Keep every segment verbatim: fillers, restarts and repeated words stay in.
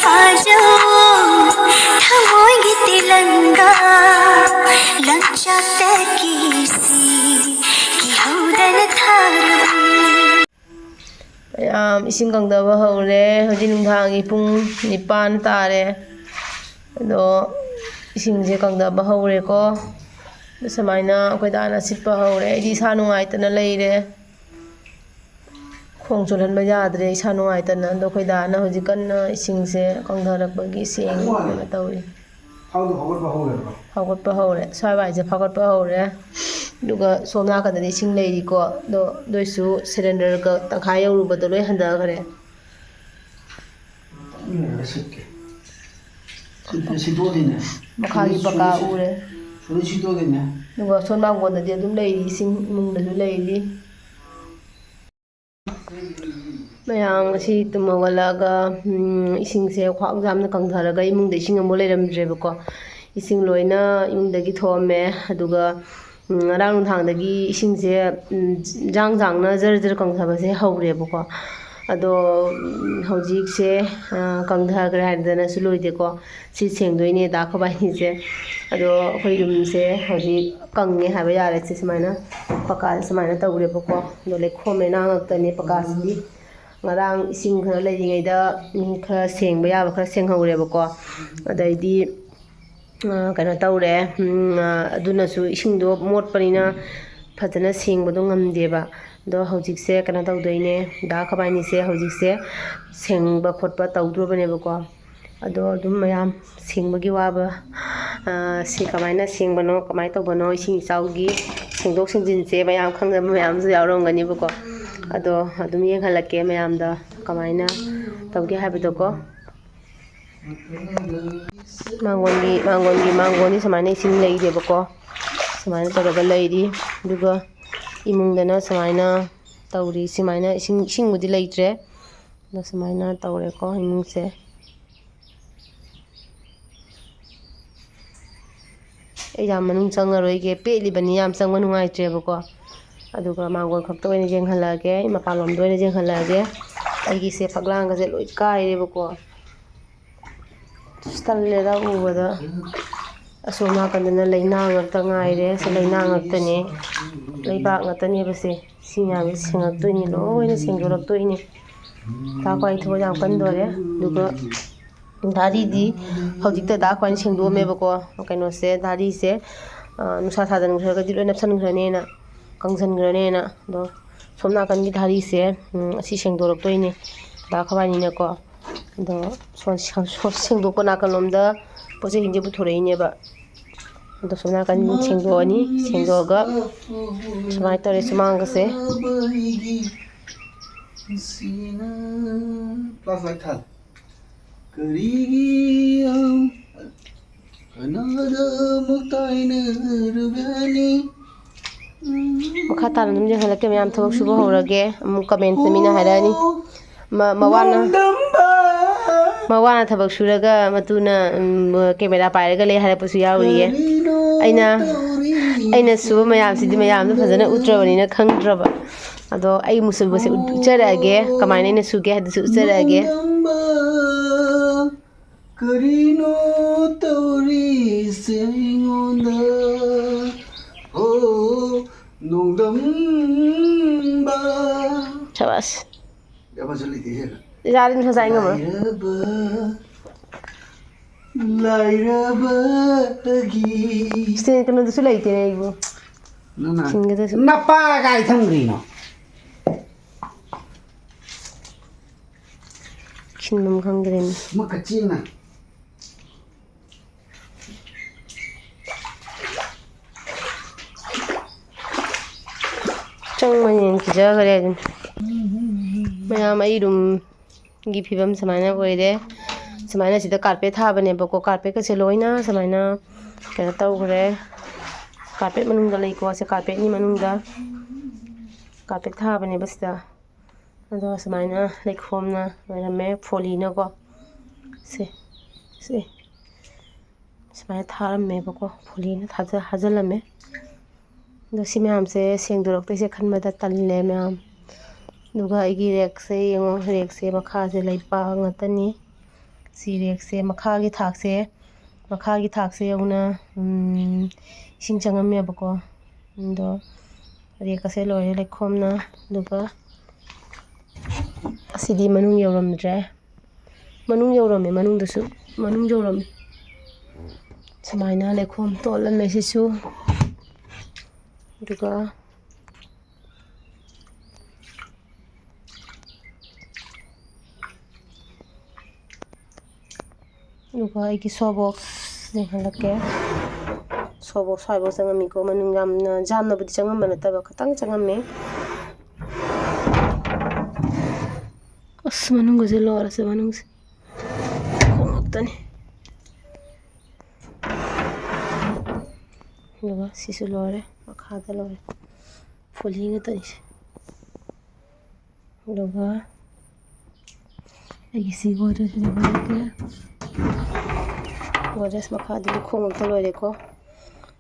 ꯐꯥꯖꯧ ꯊꯃꯣꯏꯒꯤ ꯇꯤꯂꯪꯒꯥ ꯂꯝꯆꯠꯇꯒꯤ ꯁꯤ ꯀꯤꯍꯧꯗꯅ ꯊꯥꯔꯕꯅꯤ꯫ ꯃꯌꯥꯝ ꯏꯁꯤꯡ ꯀꯪꯗꯕ ꯍꯧꯔꯦ꯫ ꯍꯧꯖꯤꯛ ꯅꯨꯡꯗꯥꯡꯒꯤ ꯄꯨꯡ ꯅꯤꯄꯥꯟ ꯇꯥꯔꯦ꯫ ꯑꯗꯣ ꯏꯁꯤꯡꯁꯦ ꯀꯪꯗꯕ ꯍꯧꯔꯦꯀꯣ꯫ ꯁꯨꯃꯥꯏꯅ ꯑꯩꯈꯣꯏ ꯗꯥꯅ ꯁꯤꯠꯄ ꯍꯧꯔꯦ꯫ ꯑꯩꯗꯤ ꯏꯁꯥ ꯅꯨꯡꯉꯥꯏꯇꯅ ꯂꯩꯔꯦ꯫ ꯈꯣꯡ ꯆꯣꯠꯍꯟꯕ ꯌꯥꯗ꯭ꯔꯦ ꯏꯁꯥ ꯅꯨꯡꯉꯥꯏꯇꯅ꯫ ꯑꯗꯣ ꯑꯩꯈꯣꯏ ꯗꯥꯅ ꯍꯧꯖꯤꯛ ꯀꯟꯅ ꯏꯁꯤꯡꯁꯦ ꯀꯪꯊꯔꯛꯄꯒꯤ ꯁꯦꯡ ꯀꯩꯅꯣ ꯇꯧꯔꯤ꯫ ꯐꯥꯎꯗ ꯐꯥꯎꯒꯠꯄ ꯍꯧꯔꯦꯕ? ꯐꯥꯎꯒꯠꯄ ꯍꯧꯔꯦ꯫ ꯁ꯭ꯋꯥꯏ ꯋꯥꯏꯁꯦ ꯐꯥꯎꯒꯠꯄ ꯍꯧꯔꯦ꯫ ꯑꯗꯨꯒ ꯁꯣꯝ ꯅꯥꯀꯟꯗꯗꯤ ꯏꯁꯤꯡ ꯂꯩꯔꯤꯀꯣ꯫ ꯑꯗꯣ ꯑꯗꯨ ꯑꯣꯏꯁꯨ ꯁꯤꯂꯤꯟꯗꯔꯒ ꯇꯪꯈꯥꯏ ꯌꯧꯔꯨꯕꯗꯣ ꯂꯣꯏ ꯍꯟꯊꯈ꯭ꯔꯦ꯫ ꯇꯞꯅ ꯁꯤꯠꯀꯦ꯫ ꯁꯤꯠꯇꯦ, ꯁꯤꯠꯇꯣꯛꯑꯗꯤꯅꯦ꯫ ꯃꯈꯥꯒꯤ ꯁꯣꯔꯤ, ꯄꯀꯥ ꯁꯣꯔꯤ, ꯎꯔꯦ꯫ ꯁꯣꯔꯤ ꯁꯤꯠꯇꯣꯛꯑꯗꯤꯅꯦ꯫ ꯑꯗꯨꯒ ꯁꯣꯝ ꯃꯥꯡꯒꯣꯟꯗꯗꯤ ꯑꯗꯨꯝ ꯂꯩꯔꯤ, ꯏꯁꯤꯡ ꯏꯃꯨꯡꯗꯁꯨ ꯂꯩꯔꯤ꯫ ꯃꯌꯥꯝ ꯉꯁꯤ ꯇꯨꯝ ꯍꯧꯒꯠꯂꯛꯑꯒ, ꯎꯝ, ꯏꯁꯤꯡꯁꯦ ꯈ꯭ꯋꯥꯡ ꯌꯥꯝꯅ ꯀꯪꯊꯔꯒ ꯏꯃꯨꯡꯗ ꯏꯁꯤꯡ ꯑꯃꯨꯛ ꯂꯩꯔꯝꯗ꯭ꯔꯦꯕꯀꯣ꯫ ꯏꯁꯤꯡ ꯂꯣꯏꯅ ꯏꯃꯨꯡꯗꯒꯤ ꯊꯣꯛꯑꯝꯃꯦ꯫ ꯑꯗꯨꯒ, ꯎꯝ, ꯉꯔꯥꯡ ꯅꯨꯡꯗꯥꯡꯗꯒꯤ ꯏꯁꯤꯡꯁꯦ, ꯎꯝ, ꯖꯥꯡ ꯖꯥꯡꯅ ꯖꯔ ꯖꯔ ꯀꯪꯊꯕꯁꯦ ꯍꯧꯔꯦꯕꯀꯣ꯫ ꯑꯗꯣ, ꯎꯝ, ꯍꯧꯖꯤꯛꯁꯦ, ꯑ, ꯀꯪꯊꯈ꯭ꯔꯦ ꯍꯥꯏꯗꯅꯁꯨ ꯂꯣꯏꯗꯦꯀꯣ꯫ ꯁꯤ ꯁꯦꯡꯗꯣꯏꯅꯦ ꯗꯥ ꯈꯣꯕꯥꯏꯅꯤꯁꯦ꯫ ꯑꯗꯣ ꯑꯩꯈꯣꯏ ꯌꯨꯝꯁꯦ ꯍꯧꯖꯤꯛ ꯀꯪꯉꯦ ꯍꯥꯏꯕ ꯌꯥꯔꯦ꯫ ꯁꯤ ꯁꯨꯃꯥꯏꯅ ꯄꯀꯥꯁꯦ ꯁꯨꯃꯥꯏꯅ ꯇꯧꯔꯦꯕꯀꯣ꯫ ꯑꯗꯣ ꯂꯩꯈꯣꯝ ꯂꯩꯅꯥꯡ ꯉꯥꯛꯇꯅꯦ ꯄꯀꯥꯁꯤꯗꯤ꯫ ꯉꯔꯥꯡ ꯏꯁꯤꯡ ꯈꯔ ꯂꯩꯔꯤꯉꯩꯗ, ꯎꯝ, ꯈꯔ ꯁꯦꯡꯕ ꯌꯥꯕ ꯈꯔ ꯁꯦꯡꯍꯧꯔꯦꯕꯀꯣ꯫ ꯑꯗꯩꯗꯤ, ꯑ, ꯀꯩꯅꯣ ꯇꯧꯔꯦ, ꯎꯝ, ꯑ, ꯑꯗꯨꯅꯁꯨ ꯏꯁꯤꯡꯗꯣ ꯃꯣꯠꯄꯅꯤꯅ ꯐꯖꯅ ꯁꯦꯡꯕꯗꯣ ꯉꯝꯗꯦꯕ꯫ ꯑꯗꯣ ꯍꯧꯖꯤꯛꯁꯦ ꯀꯩꯅꯣ ꯇꯧꯗꯣꯏꯅꯦ, ꯗꯥ ꯈꯕꯥꯏꯅꯤꯁꯦ ꯍꯧꯖꯤꯛꯁꯦ ꯁꯦꯡꯕ ꯈꯣꯠꯄ ꯇꯧꯗ꯭ꯔꯣꯕꯅꯦꯕꯀꯣ꯫ ꯑꯗꯣ ꯑꯗꯨꯝ ꯃꯌꯥꯝ ꯁꯦꯡꯕꯒꯤ ꯋꯥꯕ, ꯑ, ꯁꯤ ꯀꯃꯥꯏꯅ ꯁꯦꯡꯕꯅꯣ, ꯀꯃꯥꯏꯅ ꯇꯧꯕꯅꯣ, ꯏꯁꯤꯡ ꯏꯆꯥꯎꯒꯤ ꯁꯦꯡꯗꯣꯛ ꯁꯦꯡꯖꯤꯟꯁꯦ ꯃꯌꯥꯝ ꯈꯪꯗꯕ ꯃꯌꯥꯝꯁꯨ ꯌꯥꯎꯔꯝꯒꯅꯤꯕꯀꯣ꯫ ꯑꯗꯣ ꯑꯗꯨꯝ ꯌꯦꯡꯍꯜꯂꯛꯀꯦ ꯃꯌꯥꯝꯗ ꯀꯃꯥꯏꯅ ꯇꯧꯒꯦ ꯍꯥꯏꯕꯗꯣꯀꯣ꯫ ꯃꯥꯡꯒꯣꯟꯒꯤ, ꯃꯥꯡꯒꯣꯟꯒꯤ, ꯃꯥꯡꯒꯣꯟꯗꯤ ꯁꯨꯃꯥꯏꯅ ꯏꯁꯤꯡ ꯂꯩꯔꯦꯕꯀꯣ꯫ ꯁꯨꯃꯥꯏꯅ ꯇꯧꯔꯒ ꯂꯩꯔꯤ꯫ ꯑꯗꯨꯒ ꯏꯃꯨꯡꯗꯅ ꯁꯨꯃꯥꯏꯅ ꯇꯧꯔꯤ꯫ ꯁꯨꯃꯥꯏꯅ ꯏꯁꯤꯡ, ꯏꯁꯤꯡꯕꯨꯗꯤ ꯂꯩꯇ꯭ꯔꯦ꯫ ꯑꯗꯣ ꯁꯨꯃꯥꯏꯅ ꯇꯧꯔꯦꯀꯣ ꯏꯃꯨꯡꯁꯦ꯫ ꯑꯩ ꯌꯥꯝ ꯃꯅꯨꯡ ꯆꯪꯉꯔꯣꯏꯒꯦ, ꯄꯦꯠꯂꯤꯕꯅꯤ, ꯌꯥꯝ ꯆꯪꯕ ꯅꯨꯡꯉꯥꯏꯇ꯭ꯔꯦꯕꯀꯣ꯫ ꯑꯗꯨꯒ ꯃꯥꯡꯒꯣꯜ ꯈꯛꯇ ꯑꯣꯏꯅ ꯌꯦꯡꯍꯜꯂꯛꯑꯒꯦ, ꯑꯩ ꯃꯄꯥꯟꯂꯣꯝꯗ ꯑꯣꯏꯅ ꯌꯦꯡꯍꯜꯂꯛꯑꯒꯦ꯫ ꯑꯩꯒꯤꯁꯦ ꯐꯛꯂꯥꯡꯒꯁꯦ ꯂꯣꯏ ꯀꯥꯏꯔꯦꯕꯀꯣ꯫ ꯑꯁ, ꯇꯜꯂꯦꯗ ꯎꯕꯗ꯫ ꯑꯁꯣꯝ ꯅꯥꯀꯟꯗꯅ ꯂꯩꯅꯥ ꯉꯥꯛꯇ ꯉꯥꯏꯔꯦ꯫ ꯁꯤ ꯂꯩꯅꯥ ꯉꯥꯛꯇꯅꯦ, ꯂꯩꯕꯥꯛ ꯉꯥꯛꯇꯅꯦꯕ ꯁꯦ꯫ ꯁꯤ ꯃꯌꯥꯝꯁꯦ ꯁꯦꯡꯉꯛꯇꯣꯏꯅꯤ, ꯂꯣꯏꯅ ꯁꯦꯡꯗꯣꯔꯛꯇꯣꯏꯅꯤ꯫ ꯇꯥ ꯈ꯭ꯋꯥꯏ ꯊꯕꯛ ꯌꯥꯝ ꯀꯟꯗꯣꯔꯦ꯫ ꯑꯗꯨꯒ ꯙꯥꯔꯤꯗꯤ ꯍꯧꯖꯤꯛꯇ ꯗꯥ ꯈ꯭ꯋꯥꯏꯅ ꯁꯦꯡꯗꯣꯛꯑꯝꯃꯦꯕꯀꯣ꯫ ꯀꯩꯅꯣꯁꯦ, ꯙꯥꯔꯤꯁꯦ, ꯑ, ꯅꯨꯡꯁꯥ ꯊꯥꯗꯟꯈ꯭ꯔꯒꯗꯤ ꯂꯣꯏ ꯅꯞꯁꯟꯈ꯭ꯔꯅꯦꯅ, ꯀꯪꯁꯟꯈ꯭ꯔꯅꯦꯅ꯫ ꯑꯗꯣ ꯁꯣꯝ ꯅꯥꯀꯟꯒꯤ ꯙꯥꯔꯤꯁꯦ, ꯎꯝ, ꯑꯁꯤ ꯁꯦꯡꯗꯣꯔꯛꯇꯣꯏꯅꯦ ꯗꯥ ꯈ꯭ꯋꯥꯏꯅꯤꯅꯀꯣ꯫ ꯑꯗꯣ ꯁꯣ-, ꯁꯣ-, ꯁꯣ-, ꯁꯦꯡꯗꯣꯛꯄ ꯅꯥꯀꯜꯂꯣꯝꯗ ꯄꯣꯠ ꯆꯩꯁꯤꯡꯁꯦ ꯄꯨꯊꯣꯔꯛꯏꯅꯦꯕ꯫ ꯑꯗꯣ ꯁꯣꯝ ꯅꯥꯀꯟ ꯁꯦꯡꯗꯣꯛꯑꯅꯤ꯫ ꯁꯦꯡꯗꯣꯛꯑꯒ ꯁꯨꯃꯥꯏꯅ ꯇꯧꯔꯦ ꯁꯨꯃꯥꯡꯒꯁꯦ꯫ ꯀꯔꯤꯒꯤ ꯀꯅꯥꯗ ꯑꯃꯨꯛ ꯇꯥꯏꯅꯔꯨꯒꯅꯤ? ꯃꯈꯥ ꯇꯥꯅ ꯑꯗꯨꯝ ꯌꯦꯡꯍꯜꯂꯛꯀꯦ ꯃꯌꯥꯝ, ꯊꯕꯛ ꯁꯨꯕ ꯍꯧꯔꯒꯦ꯫ ꯑꯃꯨꯛ comment ꯃꯤꯅ ꯍꯥꯏꯔꯛꯑꯅꯤ, "ꯃ-, ꯃꯋꯥꯅ, ꯃꯋꯥꯅ ꯊꯕꯛ ꯁꯨꯔꯒ ꯃꯇꯨꯅ, ꯎꯝ, camera ꯄꯥꯏꯔꯒ ꯂꯩ" ꯍꯥꯏꯔꯛꯄꯁꯨ ꯌꯥꯎꯔꯤꯌꯦ꯫ ꯑꯩꯅ, ꯑꯩꯅ ꯁꯨꯕ ꯃꯌꯥꯝꯁꯤꯗꯤ ꯃꯌꯥꯝꯗ ꯐꯖꯅ ꯎꯠꯇ꯭ꯔꯕꯅꯤꯅ ꯈꯪꯗ꯭ꯔꯕ꯫ ꯑꯗꯣ ꯑꯩ ꯃꯨꯁꯨꯕꯁꯦ ꯎꯠ-, ꯎꯠꯆꯔꯛꯑꯒꯦ, ꯀꯃꯥꯏꯅ ꯑꯩꯅ ꯁꯨꯒꯦ ꯍꯥꯏꯗꯨꯁꯨ ꯎꯠꯆꯔꯛꯑꯒꯦ꯫ ꯀꯔꯤꯅꯣ ꯇꯧꯔꯤꯁꯦ ꯑꯩꯉꯣꯟꯗ? ꯑꯣ, ꯅꯣꯡꯗꯝꯕ꯫ ꯁꯕꯥꯁ꯫ ꯑꯃꯁꯨ ꯂꯩꯇꯦ ꯁꯤꯗ꯫ ꯏꯆꯥꯗꯤ ꯅꯨꯡꯁꯥ ꯆꯥꯏ ꯉꯝꯃꯔꯣꯏ꯫ ꯂꯥꯏꯔꯕ, ꯂꯥꯏꯔꯕꯒꯤ꯫ ꯁꯤꯗ ꯀꯩꯅꯣꯗꯨꯁꯨ ꯂꯩꯇꯦꯅꯦ ꯑꯩꯕꯨ꯫ ꯅꯪꯅ ꯁꯤꯟꯒꯗꯕꯁꯨ꯫ ꯅꯄꯥ ꯀꯥꯏ ꯊꯝꯈ꯭ꯔꯤꯅꯣ? ꯈꯤꯟꯕꯝ ꯈꯪꯗ꯭ꯔꯦꯅꯦ꯫ ꯃꯈꯠ ꯆꯦꯡꯅ꯫ ꯆꯪꯕꯅꯦꯅ ꯀꯤꯖꯈ꯭ꯔꯦ ꯑꯗꯨꯅ꯫ ꯃꯌꯥꯝ ꯑꯩ roomꯒꯤ ꯐꯤꯕꯝ ꯁꯨꯃꯥꯏꯅ ꯑꯣꯏꯔꯦ꯫ ꯁꯨꯃꯥꯏꯅ ꯁꯤꯗ carpet ꯊꯥꯕꯅꯦꯕꯀꯣ꯫ Carpetꯀꯁꯦ ꯂꯣꯏꯅ ꯁꯨꯃꯥꯏꯅ ꯀꯩꯅꯣ ꯇꯧꯈ꯭ꯔꯦ꯫ Carpet ꯃꯅꯨꯡꯗ ꯂꯩꯀꯣ꯫ ꯁꯦ carpetꯅꯤ ꯃꯅꯨꯡꯗ꯫ Carpet ꯊꯥꯕꯅꯦꯕ ꯁꯤꯗ꯫ ꯑꯗꯣ ꯁꯨꯃꯥꯏꯅ ꯂꯩꯈꯣꯝꯅ ꯂꯣꯏꯔꯝꯃꯦ, ꯐꯣꯂꯤꯅꯀꯣ꯫ ꯁꯦ, ꯁꯦ꯫ ꯁꯨꯃꯥꯏꯅ ꯊꯥꯔꯝꯃꯦꯕꯀꯣ, ꯐꯣꯂꯤꯅ ꯊꯥꯖ-, ꯍꯥꯖꯤꯜꯂꯝꯃꯦ꯫ ꯑꯗꯣ ꯁꯤ ꯃꯌꯥꯝꯁꯦ ꯁꯦꯡꯗꯣꯔꯛꯇꯣꯏꯁꯦ ꯈꯟꯕꯗ ꯇꯜꯂꯦ ꯃꯌꯥꯝ꯫ ꯑꯗꯨꯒ ꯑꯩꯒꯤ rackꯁꯦ ꯌꯦꯡꯉꯣ, rackꯁꯦ ꯃꯈꯥꯁꯦ ꯂꯩꯕꯥꯛ ꯉꯥꯛꯇꯅꯤ꯫ ꯁꯤ ꯔꯦꯛꯁꯦ, ꯃꯈꯥꯒꯤ ꯊꯥꯛꯁꯦ, ꯃꯈꯥꯒꯤ ꯊꯥꯛꯁꯦ ꯌꯧꯅ, ꯎꯝ, ꯏꯁꯤꯡ ꯆꯪꯉꯝꯃꯦꯕꯀꯣ꯫ ꯑꯗꯣ ꯔꯦꯛ ꯑꯁꯦ ꯂꯣꯏꯔꯦ ꯂꯩꯈꯣꯝꯅ꯫ ꯑꯗꯨꯒ ꯑꯁꯤꯗꯤ ꯃꯅꯨꯡ ꯌꯧꯔꯝꯗ꯭ꯔꯦ꯫ ꯃꯅꯨꯡ ꯌꯧꯔꯝꯃꯦ, ꯃꯅꯨꯡꯗꯁꯨ, ꯃꯅꯨꯡ ꯌꯧꯔꯝꯃꯦ꯫ ꯁꯨꯃꯥꯏꯅ ꯂꯩꯈꯣꯝ ꯇꯣꯠꯂꯝꯃꯦ ꯁꯤꯁꯨ꯫ ꯑꯗꯨꯒ ꯑꯗꯨꯒ ꯑꯩꯒꯤ ꯁꯣ ꯕꯣꯛꯁ ꯌꯦꯡꯍꯜꯂꯛꯀꯦ꯫ ꯁꯣ ꯕꯣꯛꯁ ꯁ꯭ꯋꯥꯏꯐꯥꯎ ꯆꯪꯉꯝꯃꯤꯀꯣ꯫ ꯃꯅꯨꯡ ꯌꯥꯝꯅ, ꯌꯥꯝꯅꯕꯨꯗꯤ ꯆꯪꯉꯝꯕ ꯅꯠꯇꯕ, ꯈꯤꯇꯪ ꯆꯪꯉꯝꯃꯤ꯫ ꯑꯁ, ꯃꯅꯨꯡꯒꯁꯦ ꯂꯣꯏꯔꯦ, ꯁꯤ ꯃꯅꯨꯡꯁꯦ ꯈꯣꯡ ꯉꯥꯛꯇꯅꯤ꯫ ꯑꯗꯨꯒ ꯁꯤꯁꯨ ꯂꯣꯏꯔꯦ, ꯃꯈꯥꯗ ꯂꯣꯏꯔꯦ, ꯐꯣꯂꯤ ꯉꯥꯛꯇꯅꯤ ꯁꯤ꯫ ꯑꯗꯨꯒ ꯑꯩꯒꯤ ꯁꯤ ꯒꯣꯗ꯭ꯔꯦꯖꯁꯤꯗꯤ ꯂꯣꯏꯔꯦ꯫ ꯒꯣꯗ꯭ꯔꯦꯖ ꯃꯈꯥꯗꯤ ꯂꯩꯈꯣꯝ ꯉꯥꯛꯇ ꯂꯣꯏꯔꯦꯀꯣ꯫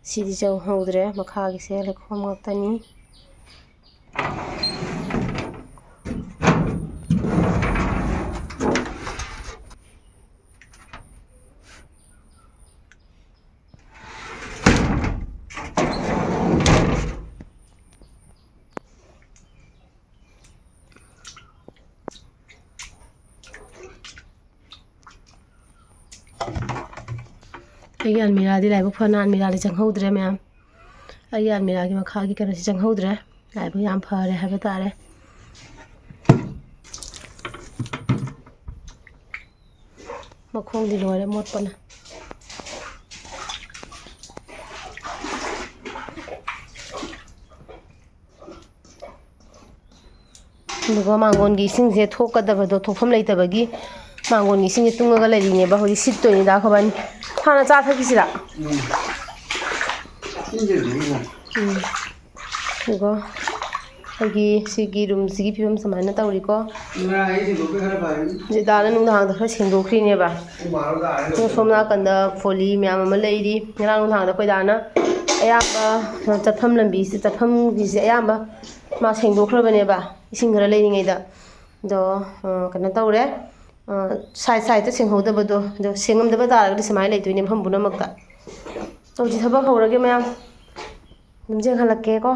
ꯁꯤꯗꯤ ꯆꯪꯍꯧꯗ꯭ꯔꯦ, ꯃꯈꯥꯒꯤꯁꯦ ꯂꯩꯈꯣꯝ ꯉꯥꯛꯇꯅꯤ꯫ ꯑꯩꯒꯤ ꯑꯜꯃꯤꯔꯥꯗꯤ ꯂꯥꯏꯕꯛ ꯐꯅ ꯑꯜꯃꯤꯔꯥꯗꯤ ꯆꯪꯍꯧꯗ꯭ꯔꯦ ꯃꯌꯥꯝ꯫ ꯑꯩꯒꯤ ꯑꯜꯃꯤꯔꯥꯒꯤ ꯃꯈꯥꯒꯤ ꯀꯩꯅꯣꯁꯤ ꯆꯪꯍꯧꯗ꯭ꯔꯦ꯫ ꯂꯥꯏꯕꯛ ꯌꯥꯝ ꯐꯔꯦ ꯍꯥꯏꯕ ꯇꯥꯔꯦ꯫ ꯃꯈꯣꯡꯗꯤ ꯂꯣꯏꯔꯦ ꯃꯣꯠꯄꯅ꯫ ꯑꯗꯨꯒ ꯃꯥꯡꯒꯣꯟꯒꯤ ꯏꯁꯤꯡꯁꯦ ꯊꯣꯛꯀꯗꯕꯗꯣ ꯊꯣꯛꯐꯝ ꯂꯩꯇꯕꯒꯤ ꯃꯥꯡꯒꯣꯟꯒꯤ ꯏꯁꯤꯡꯁꯦ ꯇꯨꯡꯉꯒ ꯂꯩꯔꯤꯅꯦꯕ꯫ ꯍꯧꯖꯤꯛ ꯁꯤꯠꯇꯣꯏꯅꯤꯗ ꯑꯩꯈꯣꯏꯕꯥꯅꯤ꯫ ꯍꯥꯟꯅ ꯆꯥ ꯊꯛꯈꯤꯁꯤꯔꯥ? ꯎꯝ꯫ ꯎꯝ꯫ ꯑꯗꯨꯒ ꯑꯩꯈꯣꯏꯒꯤ ꯁꯤꯒꯤ ꯔꯨꯝꯁꯤꯒꯤ ꯐꯤꯕꯝ ꯁꯨꯃꯥꯏꯅ ꯇꯧꯔꯤꯀꯣ꯫ ꯉꯔꯥꯡ ꯑꯩ ꯁꯦꯡꯗꯣꯛꯄ ꯈꯔ ꯐꯔꯦ꯫ ꯖꯤꯗꯥꯅ ꯅꯨꯡꯗꯥꯡꯗ ꯈꯔ ꯁꯦꯡꯗꯣꯛꯈ꯭ꯔꯤꯅꯦꯕ꯫ ꯄꯨꯡ ꯕꯥꯔꯣ ꯇꯥꯔꯦ꯫ ꯑꯗꯣ ꯁꯣꯝ ꯅꯥꯀꯟꯗ ꯐꯣꯂꯤ ꯃꯌꯥꯝ ꯑꯃ ꯂꯩꯔꯤ꯫ ꯉꯔꯥꯡ ꯅꯨꯡꯗꯥꯡꯗ ꯑꯩꯈꯣꯏ ꯗꯥꯅ ꯑꯌꯥꯝꯕ ꯆꯠꯐꯝ ꯂꯝꯕꯤꯁꯦ, ꯆꯠꯐꯝꯒꯤꯁꯦ ꯑꯌꯥꯝꯕ ꯃꯥ ꯁꯦꯡꯗꯣꯛꯈ꯭ꯔꯕꯅꯦꯕ, ꯏꯁꯤꯡ ꯈꯔ ꯂꯩꯔꯤꯉꯩꯗ꯫ ꯑꯗꯣ, ꯑ, ꯀꯩꯅꯣ ꯇꯧꯔꯦ, ꯁꯥꯏꯠ ꯁꯥꯏꯠꯇ ꯁꯦꯡꯍꯧꯗꯕꯗꯣ, ꯑꯗꯣ ꯁꯦꯡꯉꯝꯗꯕ ꯇꯥꯔꯒꯗꯤ ꯁꯨꯃꯥꯏꯅ ꯂꯩꯗꯣꯏꯅꯦ ꯃꯐꯝ ꯄꯨꯝꯅꯃꯛꯇ꯫ ꯍꯧꯖꯤꯛ ꯊꯕꯛ ꯍꯧꯔꯒꯦ ꯃꯌꯥꯝ, ꯑꯗꯨꯝ ꯆꯦꯟꯈꯠꯂꯛꯀꯦꯀꯣ꯫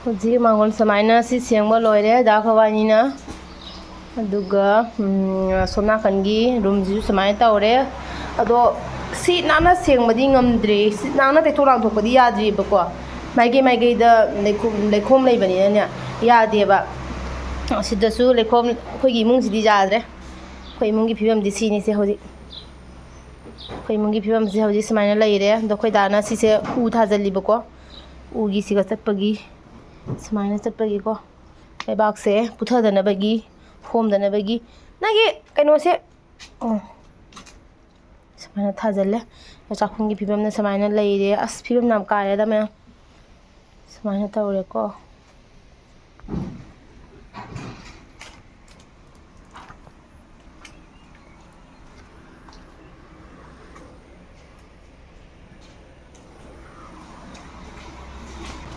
ꯍꯧꯖꯤꯛ ꯃꯥꯡꯒꯣꯜ ꯁꯨꯃꯥꯏꯅ ꯁꯤ ꯁꯦꯡꯕ ꯂꯣꯏꯔꯦ ꯗꯥ ꯈꯋꯥꯏꯅꯤꯅ꯫ ꯑꯗꯨꯒ, ꯎꯝ, ꯑꯁꯣꯝ ꯅꯥꯀꯟꯒꯤ ꯔꯨꯝꯁꯤꯁꯨ ꯁꯨꯃꯥꯏꯅ ꯇꯧꯔꯦ꯫ ꯑꯗꯣ ꯁꯤ ꯅꯥꯟꯅ ꯁꯦꯡꯕꯗꯤ ꯉꯝꯗ꯭ꯔꯤ, ꯁꯤ ꯅꯥꯟꯅ ꯇꯩꯊꯣꯛ ꯂꯥꯡꯊꯣꯛꯄꯗꯤ ꯌꯥꯗ꯭ꯔꯤꯕꯀꯣ꯫ ꯃꯥꯏꯀꯩ ꯃꯥꯏꯀꯩꯗ ꯂꯩꯈꯣꯝ, ꯂꯩꯈꯣꯝ ꯂꯩꯕꯅꯤꯅꯅꯦ ꯌꯥꯗꯦꯕ꯫ ꯑꯁꯤꯗꯁꯨ ꯂꯩꯈꯣꯝ, ꯑꯩꯈꯣꯏꯒꯤ ꯏꯃꯨꯡꯁꯤꯗꯤ ꯌꯥꯗ꯭ꯔꯦ꯫ ꯑꯩꯈꯣꯏ ꯏꯃꯨꯡꯒꯤ ꯐꯤꯕꯝꯗꯤ ꯁꯤꯅꯤꯁꯦ ꯍꯧꯖꯤꯛ꯫ ꯑꯩꯈꯣꯏ ꯏꯃꯨꯡꯒꯤ ꯐꯤꯕꯝꯁꯦ ꯍꯧꯖꯤꯛ ꯁꯨꯃꯥꯏꯅ ꯂꯩꯔꯦ꯫ ꯑꯗꯣ ꯑꯩꯈꯣꯏ ꯗꯥꯅ ꯁꯤꯁꯦ ꯎ ꯊꯥꯖꯤꯜꯂꯤꯕꯀꯣ꯫ ꯎꯒꯤꯁꯤꯒ ꯆꯠꯄꯒꯤ, ꯁꯨꯃꯥꯏꯅ ꯆꯠꯄꯒꯤꯀꯣ꯫ ꯂꯩꯕꯥꯛꯁꯦ ꯄꯨꯊꯗꯅꯕꯒꯤ, ꯍꯣꯝꯗꯅꯕꯒꯤ꯫ ꯅꯪꯒꯤ ꯀꯩꯅꯣꯁꯦ, ꯑꯣ꯫ ꯁꯨꯃꯥꯏꯅ ꯊꯥꯖꯤꯜꯂꯦ꯫ ꯆꯥꯛꯈꯨꯝꯒꯤ ꯐꯤꯕꯝꯅ ꯁꯨꯃꯥꯏꯅ ꯂꯩꯔꯦ꯫ ꯑꯁ, ꯐꯤꯕꯝ ꯌꯥꯝ ꯀꯥꯏꯔꯦꯗ ꯃꯌꯥꯝ꯫ ꯁꯨꯃꯥꯏꯅ ꯇꯧꯔꯦꯀꯣ꯫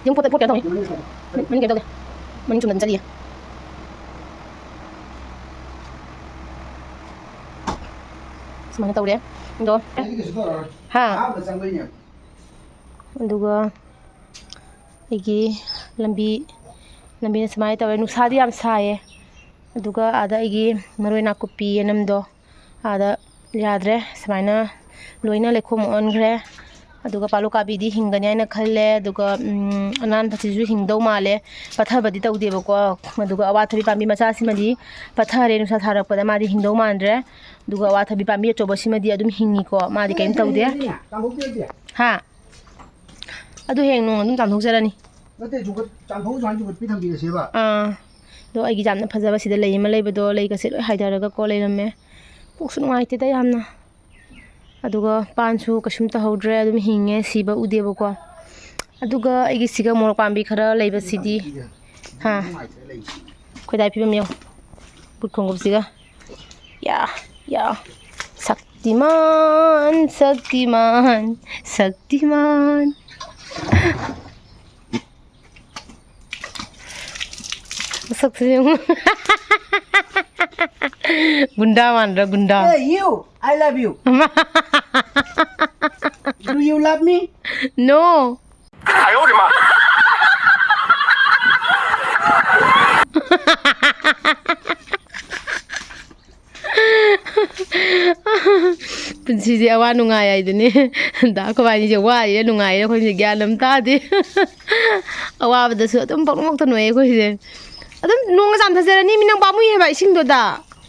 ꯌꯨꯝ ꯄꯣꯠꯇ ꯄꯣꯠ ꯀꯩꯅꯣ ꯇꯧꯅꯤ꯫ ꯃꯅꯤꯡ ꯀꯩꯅꯣ ꯇꯧꯗꯦ꯫ ꯃꯅꯤꯡ ꯆꯨꯝꯅ ꯑꯗꯨꯝ ꯆꯠꯂꯤꯌꯦ꯫ ꯁꯨꯃꯥꯏꯅ ꯇꯧꯔꯦ꯫ ꯑꯗꯣ, ꯍꯥ? ꯑꯗꯨꯒ ꯑꯩꯒꯤ ꯂꯝꯕꯤ, ꯂꯝꯕꯤꯅ ꯁꯨꯃꯥꯏꯅ ꯇꯧꯔꯦ꯫ ꯅꯨꯡꯁꯥꯗꯤ ꯌꯥꯝ ꯁꯥꯏꯌꯦ꯫ ꯑꯗꯨꯒ ꯑꯥꯗ ꯑꯩꯒꯤ ꯃꯔꯣꯏ ꯅꯥꯀꯨꯞꯄꯤ ꯌꯦꯅꯝꯗꯣ ꯑꯥꯗ ꯌꯥꯗ꯭ꯔꯦ꯫ ꯁꯨꯃꯥꯏꯅ ꯂꯣꯏꯅ ꯂꯩꯈꯣꯝ ꯑꯣꯟꯈ꯭ꯔꯦ꯫ ꯑꯗꯨꯒ ꯄꯥꯂꯨ ꯀꯥꯕꯤꯗꯤ ꯍꯤꯡꯒꯅꯤ ꯍꯥꯏꯅ ꯈꯜꯂꯦ꯫ ꯑꯗꯨꯒ, ꯎꯝ, ꯑꯅꯥꯟꯕꯁꯤꯁꯨ ꯍꯤꯡꯗꯧ ꯃꯥꯜꯂꯦ, ꯄꯠꯊꯕꯗꯤ ꯇꯧꯗꯦꯕꯀꯣ꯫ ꯑꯗꯨꯒ ꯑꯋꯥꯊꯕꯤ ꯄꯥꯝꯕꯤ ꯃꯆꯥꯁꯤꯃꯗꯤ ꯄꯠꯊꯔꯦ, ꯅꯨꯡꯁꯥ ꯁꯥꯔꯛꯄꯗ ꯃꯥꯗꯤ ꯍꯤꯡꯗꯧ ꯃꯥꯟꯗ꯭ꯔꯦ꯫ ꯑꯗꯨꯒ ꯑꯋꯥꯊꯕꯤ ꯄꯥꯝꯕꯤ ꯑꯆꯧꯕꯁꯤꯃꯗꯤ ꯑꯗꯨꯝ ꯍꯤꯡꯉꯤꯀꯣ, ꯃꯥꯗꯤ ꯀꯩꯝ ꯇꯧꯗꯦ꯫ ꯍꯥ? ꯑꯗꯨ ꯍꯌꯦꯡ ꯅꯣꯡ ꯑꯗꯨꯝ ꯆꯥꯝꯊꯣꯛꯆꯔꯅꯤ꯫ ꯅꯠꯇꯦ, ꯆꯥꯝꯊꯣꯛ, ꯁꯨꯃꯥꯏꯅ ꯆꯨꯝꯈꯠꯄꯤ ꯊꯝꯕꯤꯔꯁꯦꯕ꯫ ꯑꯥ꯫ ꯑꯗꯣ ꯑꯩꯒꯤ ꯌꯥꯝꯅ ꯐꯖꯕ ꯁꯤꯗ ꯂꯩ ꯑꯃ ꯂꯩꯕꯗꯣ, ꯂꯩꯒꯁꯦ ꯂꯣꯏ ꯍꯥꯏꯊꯔꯒꯀꯣ ꯂꯩꯔꯝꯃꯦ꯫ ꯄꯨꯛꯁꯨ ꯅꯨꯡꯉꯥꯏꯇꯦꯗ ꯌꯥꯝꯅ꯫ ꯑꯗꯨꯒ ꯄꯥꯟꯁꯨ ꯀꯩꯁꯨꯝ ꯇꯧꯍꯧꯗ꯭ꯔꯦ, ꯑꯗꯨꯝ ꯍꯤꯡꯉꯦ, ꯁꯤꯕ ꯎꯗꯦꯕꯀꯣ꯫ ꯑꯗꯨꯒ ꯑꯩꯒꯤ ꯁꯤꯒ ꯃꯣꯔꯣꯛ ꯄꯥꯝꯕꯤ ꯈꯔ ꯂꯩꯕꯁꯤꯗꯤ, ꯍꯥ, ꯑꯩꯈꯣꯏ ꯗꯥꯏ ꯐꯤꯕꯝ ꯌꯦꯡꯉꯨ, ꯕꯨꯠ ꯈꯣꯡꯎꯞꯁꯤꯒ꯫ ꯌꯥ, ꯌꯥ꯫ ꯁꯛꯇꯤꯃꯥꯟ, ꯁꯛꯇꯤꯃꯥꯟ, ꯁꯛꯇꯤꯃꯥꯟ꯫ ꯃꯁꯛꯁꯦ ꯌꯦꯡꯉꯨ꯫ Goonda ꯃꯥꯟꯗ꯭ꯔꯥ, goonda? Hey, you! I love you. Do you love me? No. ꯄꯨꯟꯁꯤꯁꯦ ꯑꯋꯥ ꯅꯨꯡꯉꯥꯏ ꯍꯥꯏꯗꯨꯅꯤ꯫ ꯗꯥ ꯑꯩꯈꯣꯏꯕꯥꯅꯤꯁꯦ ꯋꯥꯔꯤꯔ ꯅꯨꯡꯉꯥꯏꯔ ꯑꯩꯈꯣꯏꯁꯦ ꯒ꯭ꯌꯥꯟ ꯑꯃ ꯇꯥꯗꯦ꯫ ꯑꯋꯥꯕꯗꯁꯨ ꯑꯗꯨꯝ ꯄꯪꯅꯣꯛꯇ ꯅꯣꯛꯑꯦ ꯑꯩꯈꯣꯏꯁꯦ꯫ ꯑꯗꯨꯝ ꯅꯣꯡꯒ ꯆꯥꯝꯊꯖꯔꯅꯤ, ꯃꯤ ꯅꯪ ꯄꯥꯝꯃꯨꯏ ꯍꯥꯏꯕ ꯏꯁꯤꯡꯗꯣ ꯗꯥ꯫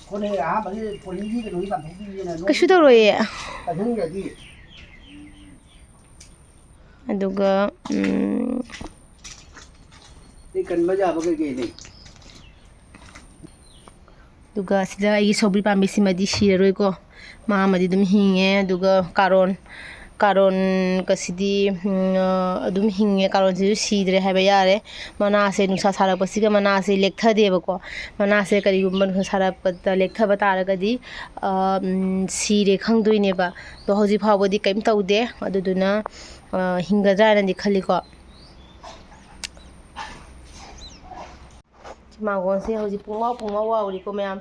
ꯍꯣꯏꯅꯦ, ꯑꯍꯥꯟꯕꯒꯤ ꯄꯣꯂꯤꯒꯤ ꯀꯩꯅꯣꯒꯤ ꯆꯥꯝꯊꯣꯛꯄꯤꯒꯦꯅ ꯅꯣꯡ ꯀꯩꯁꯨ ꯇꯧꯔꯣꯏꯌꯦ꯫ ꯀꯟꯍꯟꯈ꯭ꯔꯗꯤ꯫ ꯑꯗꯨꯒ, ꯎꯝ, ꯑꯇꯩ ꯀꯟꯕ ꯌꯥꯕ ꯀꯩꯀꯩ ꯂꯩ? ꯑꯗꯨꯒ ꯁꯤꯗ ꯑꯩꯒꯤ ꯁꯧꯒ꯭ꯔꯤ ꯄꯥꯝꯕꯤꯁꯤꯃꯗꯤ ꯁꯤꯔꯔꯣꯏꯀꯣ, ꯃꯥ ꯑꯃꯗꯤ ꯑꯗꯨꯝ ꯍꯤꯡꯉꯦ꯫ ꯑꯗꯨꯒ ꯀꯥꯔꯣꯟ, ꯀꯥꯔꯣꯟꯒꯁꯤꯗꯤ, ꯎꯝ, ꯑꯗꯨꯝ ꯍꯤꯡꯉꯦ, ꯀꯥꯔꯣꯟꯁꯤꯁꯨ ꯁꯤꯗ꯭ꯔꯦ ꯍꯥꯏꯕ ꯌꯥꯔꯦ꯫ ꯃꯅꯥꯁꯦ ꯅꯨꯡꯁꯥ ꯁꯥꯔꯛꯄꯁꯤꯒ ꯃꯅꯥꯁꯦ ꯂꯦꯛꯊꯗꯦꯕꯀꯣ꯫ ꯃꯅꯥꯁꯦ ꯀꯔꯤꯒꯨꯝꯕ ꯅꯨꯡꯁꯥ ꯁꯥꯔꯛꯄꯗ ꯂꯦꯛꯊꯕ ꯇꯥꯔꯒꯗꯤ, ꯑ, ꯎꯝ, ꯁꯤꯔꯦ ꯈꯪꯗꯣꯏꯅꯦꯕ꯫ ꯑꯗꯣ ꯍꯧꯖꯤꯛ ꯐꯥꯎꯕꯗꯤ ꯀꯩꯝ ꯇꯧꯗꯦ꯫ ꯑꯗꯨꯗꯨꯅ, ꯑ, ꯍꯤꯡꯒꯗ꯭ꯔꯥ ꯍꯥꯏꯅꯗꯤ ꯈꯜꯂꯤꯀꯣ꯫ ꯁꯤ ꯃꯥꯡꯒꯣꯟꯁꯦ ꯍꯧꯖꯤꯛ ꯄꯨꯡꯋꯥꯎ ꯄꯨꯡꯋꯥꯎ ꯋꯥꯎꯔꯤꯀꯣ ꯃꯌꯥꯝ꯫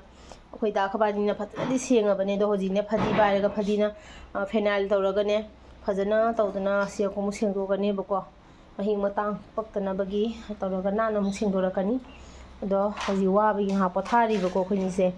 ꯑꯩꯈꯣꯏ ꯗꯥ ꯈꯕꯥꯅꯤꯅ ꯐꯖꯅꯗꯤ ꯁꯦꯡꯉꯕꯅꯦ꯫ ꯑꯗꯣ ꯍꯧꯖꯤꯛꯅꯦ ꯐꯗꯤ ꯄꯥꯏꯔꯒ ꯐꯗꯤꯅ, ꯑ, ꯐꯦꯅꯥꯏꯜ ꯇꯧꯔꯒꯅꯦ ꯐꯖꯅ ꯇꯧꯗꯅ ꯁꯤ ꯑꯃꯨꯛ ꯁꯦꯡꯗꯣꯛꯀꯅꯦꯕꯀꯣ꯫ ꯃꯍꯤꯛ ꯃꯇꯥꯡ ꯄꯛꯇꯅꯕꯒꯤ ꯇꯧꯔꯒ ꯅꯥꯟꯅ ꯑꯃꯨꯛ ꯁꯦꯡꯗꯣꯔꯛꯀꯅꯤ꯫ ꯑꯗꯣ ꯍꯧꯖꯤꯛ ꯋꯥꯕꯒꯤ ꯉꯥꯏꯍꯥꯛ ꯄꯣꯊꯥꯔꯤꯕꯀꯣ ꯑꯩꯈꯣꯏꯅꯤꯁꯦ꯫